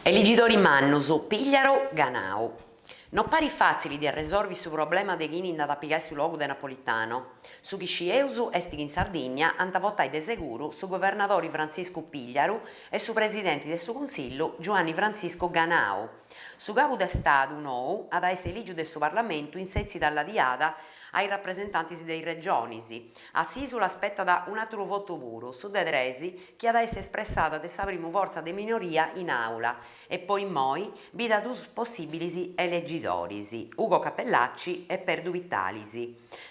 Eligidori mannus, Pigliaru, Ganau. No parit fàtzili de arresorvi su problema de chini nd'at a pigai su logu de Napolitano. Su chi scieus est chi in Sardìnnia ant a votai de seguru su guvernadori Frantziscu Pigliaru e su presidenti de su Cunsillu Giuanni Frantziscu Ganau. Su cabu de Stadu nou at a essi elìgiu de su Parlamentu in sètzida alladiada a is rapresentantis de is regionis. A s'ìsula spetat un'àteru votu puru, su de tres, chi at a essi espressada de sa primu fortza de minoria in àula e po immoi bida dus possìbilis elegidoris, Ugo Cappellacci e Perdu Pittalis.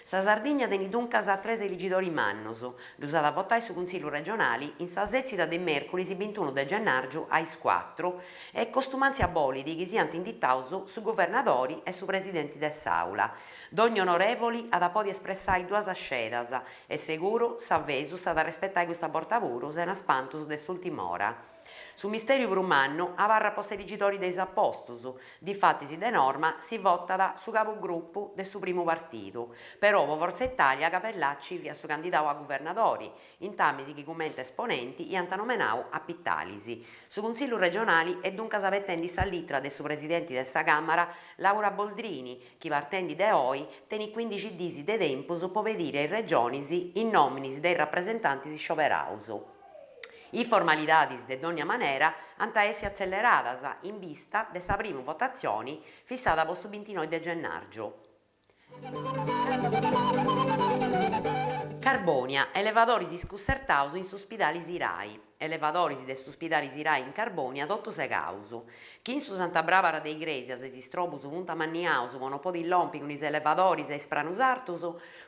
Sa Sardigna tenit duncas tres eligidoris mannus, ddus at a votai su Cunsillu regionali in sa sètzida de mèrcuris bintunu de gennàrgiu a is cuatru e costumàntzia bolit chi siant inditaus su guvernadori e su presidenti de s'Àula. Dogna onorèvoli at a podi espressai duas scedas e seguru s'avesu s'at a respetai custa borta puru sena spantus de s'ùltim'ora. Su mistèriu prus mannu abarrat po s'eligidori de is apostus, difatis de norma si votat su cabu grupu de su primu partidu, però po Forza Italia Cappellacci fiat su candidau a guvernadori, intamis chi cumenti esponenti iant nomenau a Pittalis. Su Cunsillu regionali est duncas abetendi sa litra de su presidenti de sa Càmara Laura Boldrini, chi partendi de oi tenit cuindixi dis de tempus po pediri a is regionis is nòminis de is rapresentantis scioberaus. Is formalidadis de dònnia manera ant a essi atzelleradas in bista de sa primu votatzioni fissada po su bintinoi de gennàrgiu. Carbònia, elevadoris iscussertaus in su spidali Sirai. Elevadoris de su spidali Sirai in Carbònia totu segaus. Chi in su Santa Brabara de Igrèsias is istrobus funt amanniaus po no podi lompi cun is elevadoris a is pranus artus,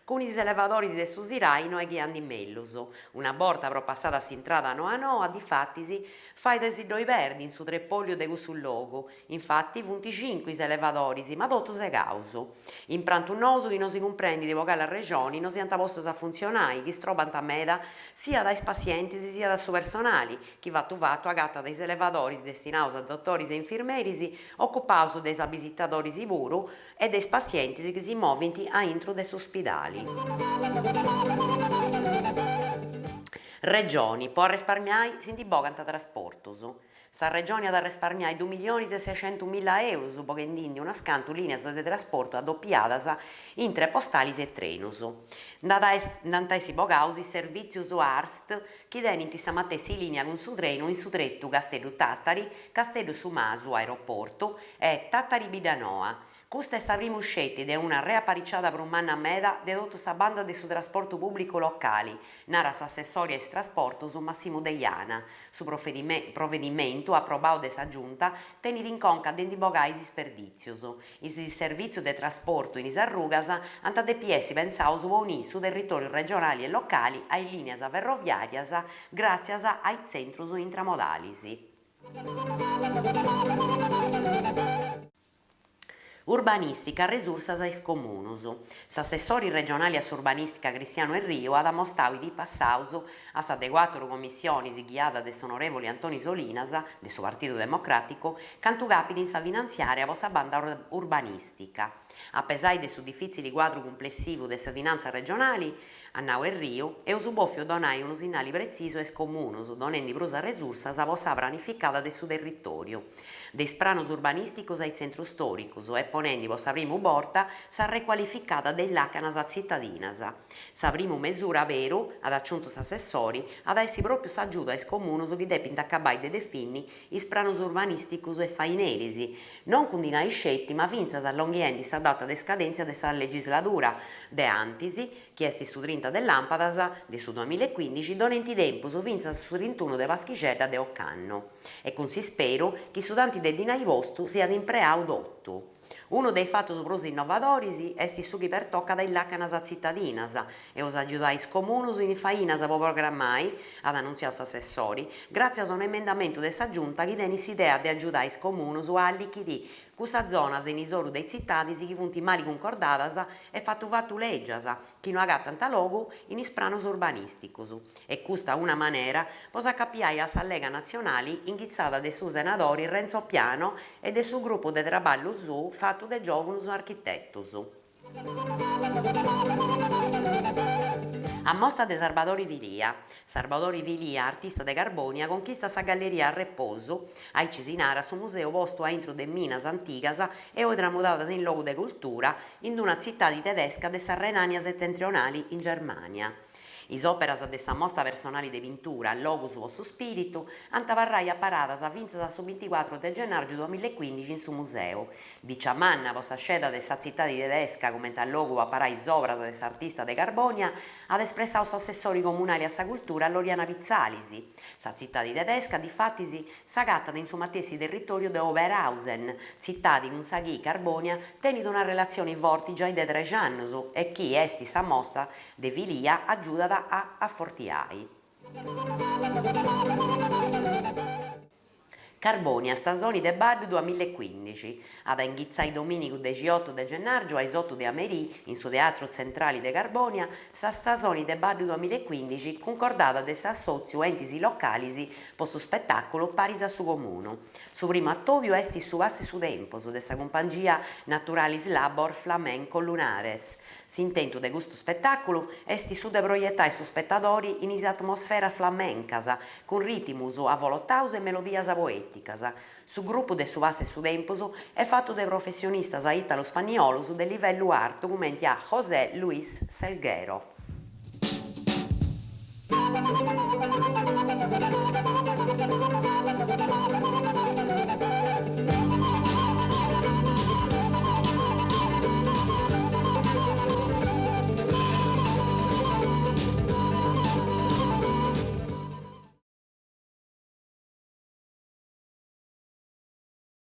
Cun is elevadoris de su Sirai no est chi andit mellus. Una borta propassada s'intrada noa noa, difatis, fait de si ddoi perdi in su trepòliu de cussu logu. Infati funt cincu is elevadoris, ma totu segaus. Imprantus nous chi no si cumprendit po cali arrexoni no siant postus a funtzionai, chi strobant meda siat a is passientis siat a su personali, chi fatu fatu agatat is elevadoris destinaus a dotoris e infirmeris ocupaus de is abisitadoris puru, e de is passientis chi si movint a intru de s'uspidali. Regioni, po arresparmiai si ndi bogant trasportus. Sa Regioni at a arresparmiai dus milionis e sexentumilla eurus boghendindi unas cantu lìnias de trasportu adopiadas intre postalis e trenus. Nd'ant a essi bogaus is servìtzius Arst chi tenint sa matessi lìnia cun su trenu in su tretu Casteddu-Tàtari, Casteddu-Su Masu Aeroportu e Tàtari-Biddanoa. Custa est sa primu sceti de una reapariciada prus manna meda de totu sa banda de su trasportu pùblicu locali, narat s'assessori a is trasportus Massimu Deiana. Su provedimentu, aprobau de sa Giunta, tenit in conca de ndi bogai is isperdìtzius. Is servìtzius de trasportu in is arrugas ant a depi essi pentzaus po unì su territòriu regionali e locali a is lìnias ferroviàrias gràtzias a is tzentrus intramodalis. Urbanìstica, resursas a is comunus. S'assessori regionali a s'urbanìstica Cristianu Erriu at amostau is diis passaus a sa de cuàturu commissionis ghiada de s'onorèvoli Antoni Solinas, de su Partidu Democràticu, cantu capit in sa finantziària po sa banda urbanìstica. A pesai de su difìtzili cuadru cumplessivu de sa finantza regionali, at nau Erriu, eus bòfiu donai unu sinnali pretzisu a is comunus, donendi prus arresursas po sa pranificada de su territòriu, de is pranus urbanìsticus a is tzentrus stòricus e ponendi po sa primu borta sa recualificada de is làcanas tzitadinas. Sa primu mesura aberu, at aciuntu s'assessori, at a essi pròpiu s'agiudu a is comunus chi depint acabai de defini is pranus urbanìsticus e faineris, non cun dinai sceti ma fintzas allonghiendi sa data de scadèntzia de sa legisladura de antis, chi est su trinta de làmpadas de su duamillaecuindixi, donendi tempus fintzas a su trintunu de Paschixedda de ocannu e cun s'isperu chi su tanti de dinai postu siat impreau totu. Unu de is fatus prus innovadoris est su chi pertocat is làcanas tzitadinas, eus a agiudai is comunus in is fainas po programmai, at annuntziau s'assessori, gràtzias a un'emendamentu de sa Giunta chi tenit s'idea de agiudai is comunus a allichidì cussas zonas in is orus de is tzitadis chi funt mali cuncordadas e fatu fatu lègias, chi no agatant logu in is pranus urbanìsticus. E custa una manera po s'acapiai a sa Lega Natzionali inghitzada de su senadori Renzo Piano e de su grupu de traballu suu fatu de giòvunus architetus. Ammosta de Sarbadori Filia. Sarbadori Filia, artista de Carbònia, conchistat sa Galleria Arreposu, aici si narat su museu postu a intru de minas antigas e oi tramudadas in logu de cultura, in una tzitadi tedesca de sa Renània Setentrionali in Germània. Is òperas de sa mosta personali de pintura, Logus po su spìritu, ant abarrai aparadas fintzas a su binticuatru de gennàrgiu duamilla e cuindixi in su museu. Dìcia manna po sa sceda de sa tzitadi tedesca cumenti a logu po aparai is obras de s'artista de Carbònia at espressau s'assessori comunali a sa cultura Loriana Pitzalis. Sa tzitadi tedesca, difatis, s'agatat in su matessi territòriu de Oberhausen, tzitadi cun sa chi Carbònia tenit una relatzioni forti giai de trex'annus e chi est sa mosta de Filia agiudat a afortiai. Carbònia, stasoni de baddu duamilla e cuindixi. At a inghitzai domìnigu dexiotu de gennàrgiu a is otu de a merì, in su Teatru Tzentrali de Carbònia, sa stasoni de baddu duamilla e cuindixi cuncordada de s'assòtziu Entis Localis po su spetàculu paris a su Comunu. Su primu atòbiu est su Passe su Tempus de sa cumpangia Naturalis Labor Flamenco Lunares. S'intentu de custu spetàculu est su de proietai su spetadori in is atmosferas flamencas, cun rìtimus avolotaus e melodias poèticas. Su grupu de su Passe su Tempus est fatu de professionistas italo-spanniolus de livellu artu cumenti a José Luis Selguero.